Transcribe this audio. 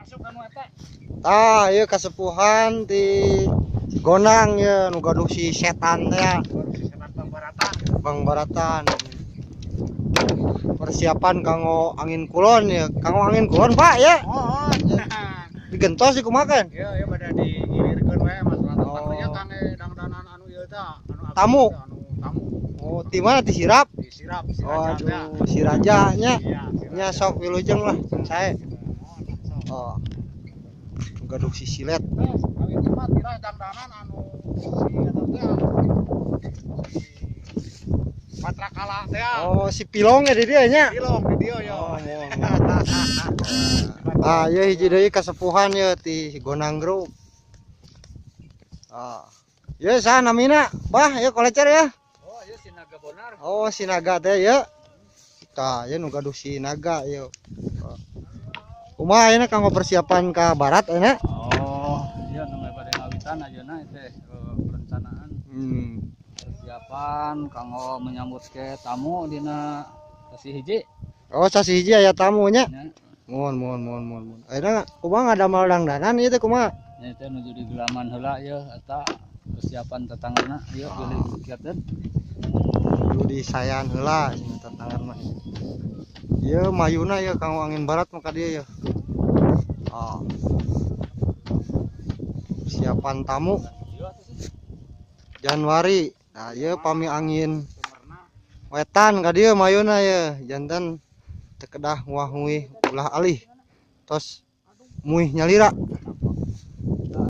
Asup ka nu eta. Tah, ieu kasepuhan ti Gonang ya, nu gaduh si setan teh ya. Si setan Bang Baratan. Bang Baratan. Persiapan kanggo angin kulon ya, kanggo angin kulon Pak ya. Oh, Digentos sih kumaha kan? Iya, iya pada digilirkeun we masalah Oh. tentangnya kangge dangdanan anu ieu teh, anu Tamu. Anu tamu. Oh, di mana di Sirap? Di Sirap, si Oh, raja teh. aduh, si raja nya. Iya, si Nya raja. sok wilujeng lah, saya. Oh, sok. Oh. Nu gaduh si silet. Teh, kawin mah tirah dangdanan anu si eta teh anu si Patrakala teh. Oh, si Pilong ya di dieu nya. Pilong di dieu ya. Oh, mohon. Ah, ieu hiji deui kasepuhan ye ti Gonang Group. Ah. Ieu saha namina? Bah, ieu kolecer ya. Oh, ieu si Naga Bonar. Oh, si naga teh ya. Tah, ieu nu gaduh si naga ieu. Oh. Kumaha ayeuna kanggo persiapan ka barat ayeuna? Oh, iya namanya pada ngawitan ayeuna teh perencanaan persiapan kanggo menyambut ke tamu dina sasi hiji. Oh, sasi hiji aya tamunya. Nya, Mohon, mohon, mohon, mohon, mohon. Ayeuna kumaha ngadamel dangdanan ieu teh kumaha? Nya teh nuju di gelaman heula ieu eta persiapan tetanggana ieu bilih kiateun. Nuju disayan heula cenah tetangan mah. Ieu mayuna ieu kanggo angin barat mah ka dieu ya. Oh. Persiapan tamu Januari. Nah, ieu pami angin wetan ka dieu mayuna ye, janten teu kedah nguah-nguih ulah alih. Tos muih nyalira.